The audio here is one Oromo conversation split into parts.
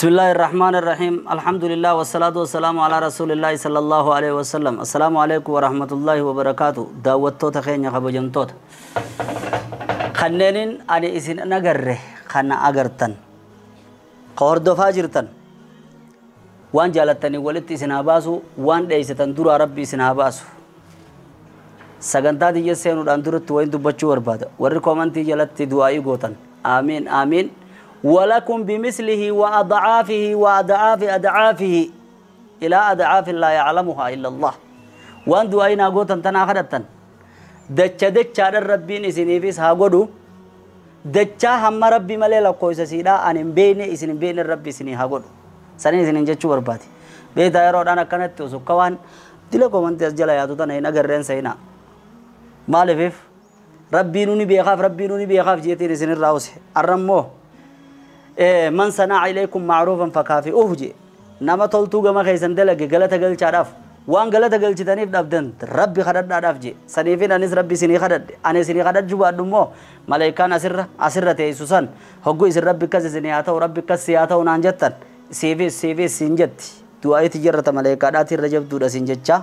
بسم الله الرحمن الرحيم الحمد لله والصلاة والسلام على رسول الله صلى الله عليه وسلم السلام عليكم ورحمة الله وبركاته دعوتوتا خينيا خبجمتوتا خننين أني إسن نجره خنا أجرتن قردفا جرتن وان جالتني ولدت إسن هباسو وان ديستن درا ربي إسن هباسو sagantaa tiyya seenuudhaan duratti wayin dubbachuu barbaada warri komantii jalatti du'aa'ii gootan aamiin aamiin ولكم بمثله وأضعافه وأضعاف أضعافه إلى أضعاف لا يعلمها إلا الله وان دعائنا غوتن تنا خدتن دچ دچ ربين إسنيفيس ها غدو دچ هم ربي ملي لكويس سيدا أن بين إسن بين ربي إسني ها غدو سنين إسنين جچو بربادي بيتا يرودان أكنت وسكوان دلكو komantii as jala yaatu tana hin agarreen seenaa maaliif rabbiin ni beekaaf rabbiin ni beekaaf jeetiin isin irraa use arrammoo man sanaa ilaykum ma'ruufan fakaafi'uhu je nama toltuu gama keessan dalage galata galchaadhaaf waan galata galchitaniif dhabdan rabbi kadhadhaadhaaf je saniifin anis rabbi isinii kadhadhe ani isinii kadhachuu baadhu immoo malaayikaan asirra asirra teessu san hoggu isin rabbi akkas isinii haa ta'u rabbi akkas haa ta'u naan jettan siifis siifis siin jetti du'aayitti jirrata malaayikaadhaati irra jabduudha siin jechaa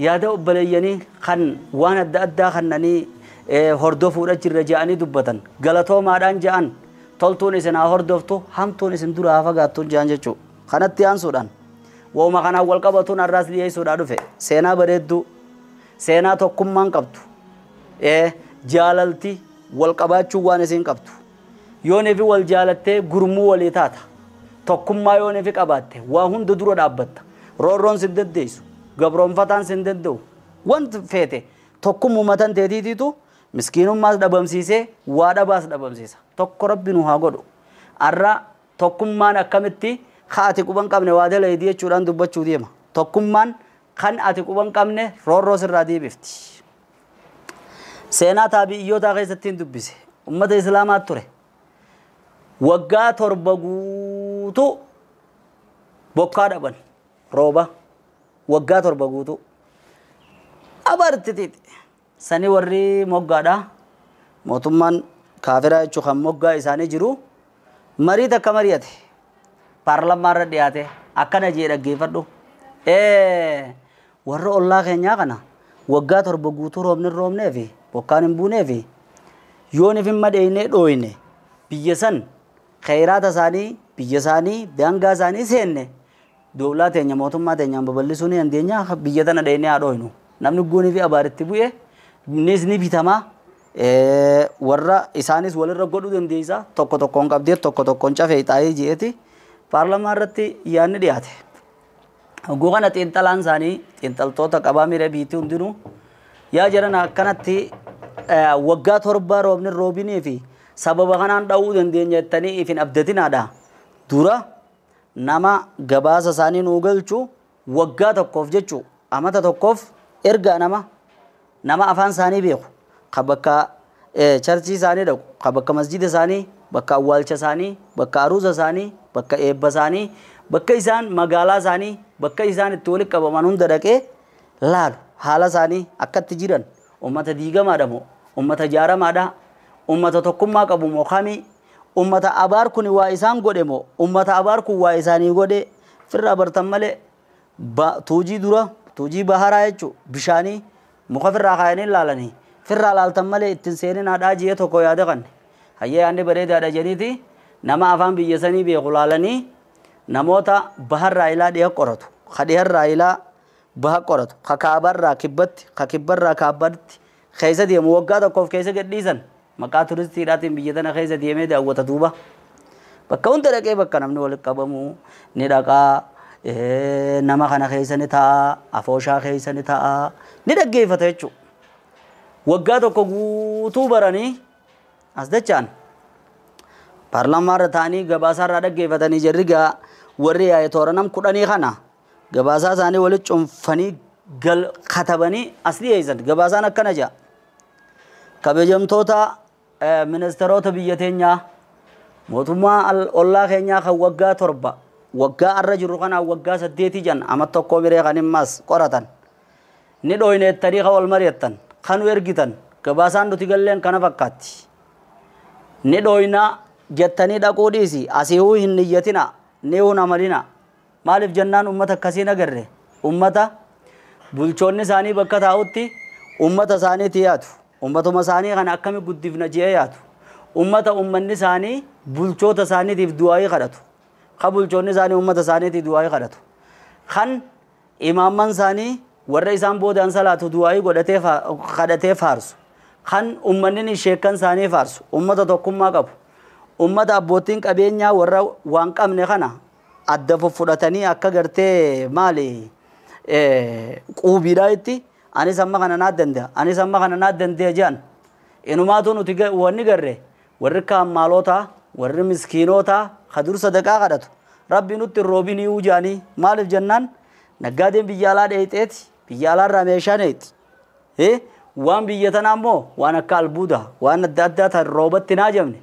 yaada obboleeyyanii kan waan adda addaa kannanii hordofuudha jirra je'anii dubbatan galatoomaadhaan je'an toltuun isin haa hordoftu hamtuun isin dura haa fagaattuun je'an jechuu kanatti aansuudhaan wauma kanaan wal qabatuun har'aas dhiyeessuudhaa dhufe seenaa bareedduu seenaa tokkummaan qabdu jaalalti wal qabaachuu waan isin qabdu yoonifi wal jaalattee gurmuu walii taata tokkummaa yoonifi qabaatte waa hunda dura dhaabbatta roorroon sin dandeessu gabroonfataan sin danda'u wanti feete tokkummumatan teetiitiitu miskiinummaas dhabamsiisee waa dhabaas dhabamsiisa tokko rabbi nu haa godhu arra tokkummaan akkamitti ka ati quban qabne waa dalaydii jechuudhaan dubbachuu deema tokkummaan kan ati quban qabne roorroo sirraa deebifti seenaa taabi'iyyootaa keessatti hin dubbise ummata islaamaa ture waggaa 7 guutuu bokkaa dhaban rooba waggaa 7 guutuu abartitiiti sani warri moggaadha mootummaan kaafiraa jechuu kan moggaa isaanii jiru marii takka mari'ate paarlamaa irra dhiyaate akkana jee dhaggeeffadhu warra ollaa keenyaa kana waggaa 7 guutuu roobni hin roobnee fi bokkaan hin buunee fi yoonif hin madheeynee dhooyne biyya san khayraata isaanii biyya isaanii daangaa isaanii seenne dowlaa teenya mootummaa teenyaan babal'isuu ni dandeenya biyya tana dheeynee haa dhooynu namni goonii fi abaaritti bu'e innis ni bitamaa warra isaanis walirra godhuu dandeessa tokko tokkoon qabdee tokko tokkoon cafee xaayee je'eeti paarlamaa irratti yaadni dhiyaate. Hogguu kana xiinxalaan isaanii xiinxaltoota qabaa miira biitii hundinuu yaa jiran akkanatti waggaa 7 roobni roobinii fi sababa kanaan dha'uu dandeenya jettanii ifin abdatinaadha. Dura nama gabaasa isaanii nuu galchu waggaa tokkoof jechuu amata tokkoof ergaa nama afaan isaanii beeku ka bakka charchii isaanii dhaqu ka bakka masjida isaanii bakka awwaalcha isaanii bakka aruuza isaanii bakka eebba isaanii bakka isaan magaalaa isaanii bakka isaan itti walitti qabaman hunda dhaqee laalu haala isaanii akkatti jiran ummata diigamaadha moo ummata jaaramaadha ummata tokkummaa qabu moo kamii ummata abaar kun waa isaan godhe moo ummata abaar kun waa isaanii godhe firraa bartan malee tuujii dura tuujii baharaa jechuu bishaanii muka firraa kaayanii laalanii firraa laaltan malee ittiin seenin haadhaa jee tokko yaada kanne hayyee yaadni bareedaadha jedhiiti nama afaan biyya sanii beeku laalanii namoota baharraa ilaa dhiha qoratu ka dhiharraa ilaa baha qoratu ka kaabarraa kibbatti ka kibbarraa kaabbatti keessa deemu waggaa tokkoof keessa gadhiisan maqaa turistiidhaatiin biyya tana keessa deemee daawwata duuba bakka hunda dhaqee bakka namni walitti qabamu ni dhaqaa nama kana keessa ni ta'a afooshaa keessa ni ta'a ni dhaggeeffata jechuudha. Waggaa tokko guutuu baranii as dachaan paarlaamaa irra taa'anii gabaasaa irraa dhaggeeffatanii jarri gaa warri yaa'e toora nam 10 kana gabaasaa isaanii walitti cuunfanii katabanii as dhiyeessan gabaasaan akkana jedha. Kabajamtoota ministeerota biyya teenyaa mootummaa ollaa keenyaa kan waggaa 7 waggaa arra jiru kana waggaa 8 jan amma tokko biree kan himmas qoratan ni dhooyneettanii kan wal mari'attan kan ergitan gabaasaan nuti galleen kana fakkaatti ni dhooynaa jettanii dhaquu dhiisi asii hin niyyatina Ni amanina. Maaliif jennaan ummata akkasiin agarre. Ummata bulchoonni isaanii bakka taa'utti ummata isaaniitti yaadu. Ummatuma isaanii kana akkami guddifna jee yaadu. Ummata ummanni isaanii bulchoota isaaniitiif du'aayii kadhatu. Ka bulchoonni isaanii ummata isaaniitiif du'aayii kadhatu. Kan imaamman isaanii warra isaan boodaan salaatu du'aayii godhatee kadhatee faarsu. Kan ummanni sheekkan isaanii faarsu. Ummata tokkummaa qabu. Ummata abbootiin qabeenyaa warra waan qabne kana adda fudhatanii akka gartee maali quubiidhaa itti anis amma kana naa danda'a anis amma kana naa danda'a jedhan inumaatu nuti wanni garre warri kaammaalota warri miskiinota kadur sadaqaa kadhatu rabbi nutti roobinii ujaanii maaliif jennaan naggaadeen biyya alaa dheeyxeeti biyya alaarraa meeshaa dheeyxi waan biyya tanaa immoo waan akka albuuda waan adda addaa tan roobatti naa jabne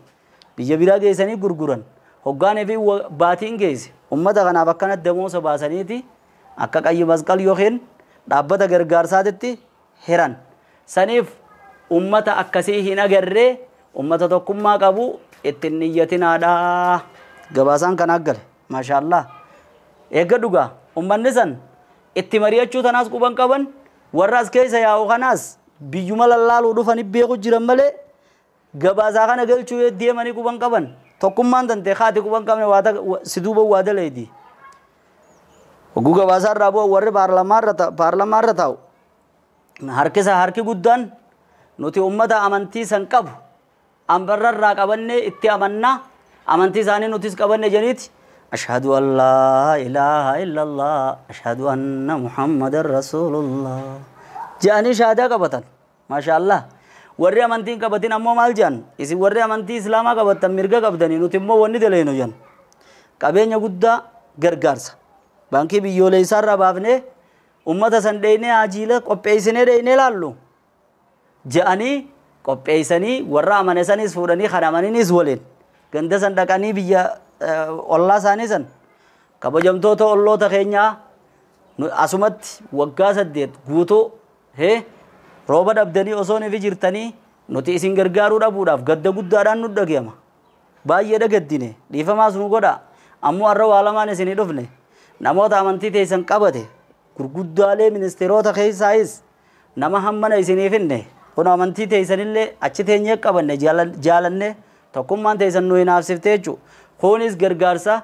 biyya biraa geessanii gurguran hoggaanii fi baatiin geesse ummata kanaaf akkana damoosa baasaniiti akka qayyi masqal yookiin dhaabbata gargaarsaatitti hiran saniif ummata akkasii hin agarree ummata tokkummaa qabu ittiin niyyatinaadha gabaasaan kan aggale maashaallah eegga dhugaa ummanni san itti mari'achuu tanaas quban qaban warra as keessa yaa'u kanaas biyyuma lallaaluu dhufanii beeku jiran malee gabaasaa kana galchuu deemanii quban qaban tokkummaan tantee haati quban qabne si duuba waa daleedi. Hogguu gabaasaa irraa bu'a warri paarlamaa irra taa'u harkisa harki guddaan nuti ummata amantii san qabu ambarra irraa qabannee itti amannaa amantii isaanii nutis qabanne jeniiti. Ashhadu an laa ilaaha illallah ashhadu anna muhammadan rasuulullah jedhanii shahaadaa qabatan maashaallah. Warri amantii hin qabatin ammoo maal jedhan isin warri amantii islaamaa qabattan mirga qabdanii nuti immoo wanni daleenu jedhan qabeenya guddaa gargaarsa baankii biyyoolessaa irraa baafnee ummata san dheeynee hajiila qopheessinee dheeynee laallu jedhanii qopheessanii warra amane sanis fuudhanii kan amaninis waliin ganda san dhaqanii biyya ollaa isaanii san kabajamtoota olloota keenyaa asumatti waggaa 8 guutuu rooba dhabdanii osoo ni jirtanii nuti isin gargaaruu dhabuudhaaf gadda guddaadhaan nu dhagayama baay'ee dhagaddine dhiifamaas nu godha ammoo har'a waa lamaan isinii dhufne namoota amantii teessan qabate gurguddaalee ministeerota keessaayis nama hammana isiniif hinne kun amantii teessanillee achi teenyee qabanne jaalanne tokkummaan teessan nu hinaafsifte jechuudha kunis gargaarsa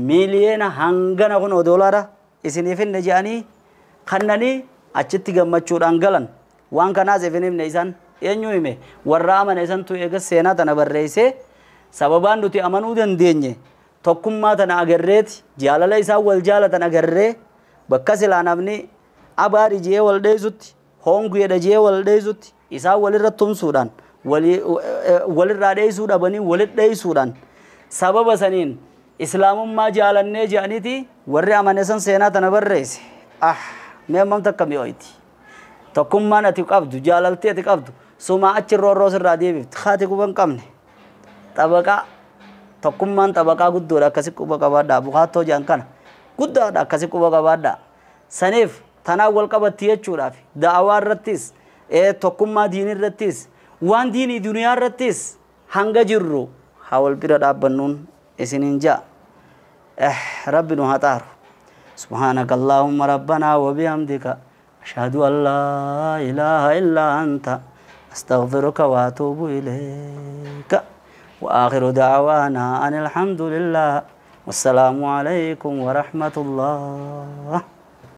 miiliyoona hangana kun doolaara isiniif hinne jedhanii kannanii achitti gammachuudhaan galan. Waan kanaas ifin himne isaan eenyu hime warra amane isantu eega seenaa tana barreessee sababaan nuti amanuu dandeenye tokkummaa tana agarreeti jaalala isaan wal jaalatan agarree bakka silaa namni abaari jee wal dheessutti honguedha jee wal dheessutti isaan walirra tumsuudhaan walirraa dheessuu dhabanii walit dheessuudhaan sababa saniin islaamummaa jaalannee jedhaniiti warri amane san seenaa tana barreesse ah mee hammam takka mi'ooyti. Tokkummaan ati qabdu jaalaltee ati qabdu sumaa achi roorroo sirraa deebifti haati quba hin qabne xabaqaa tokkummaan xabaqaa guddoodha akkasi quba qabaadhaa bukaattoo jedhan kana guddaadha akkasi quba qabaadhaa saniif tanaan wal qabatti jechuudhaaf da'awaa irrattis tokkummaa diinii irrattis waan diinii duniyaa irrattis hanga jirru haa wal bira dhaabbannuun isiniin ja'a rabbi nu haa xaaru subhaanaka allaahumma rabbanaa wa bihamdika أشهد أن لا إله إلا أنت أستغفرك وأتوب إليك وآخر دعوانا أن الحمد لله والسلام عليكم ورحمة الله.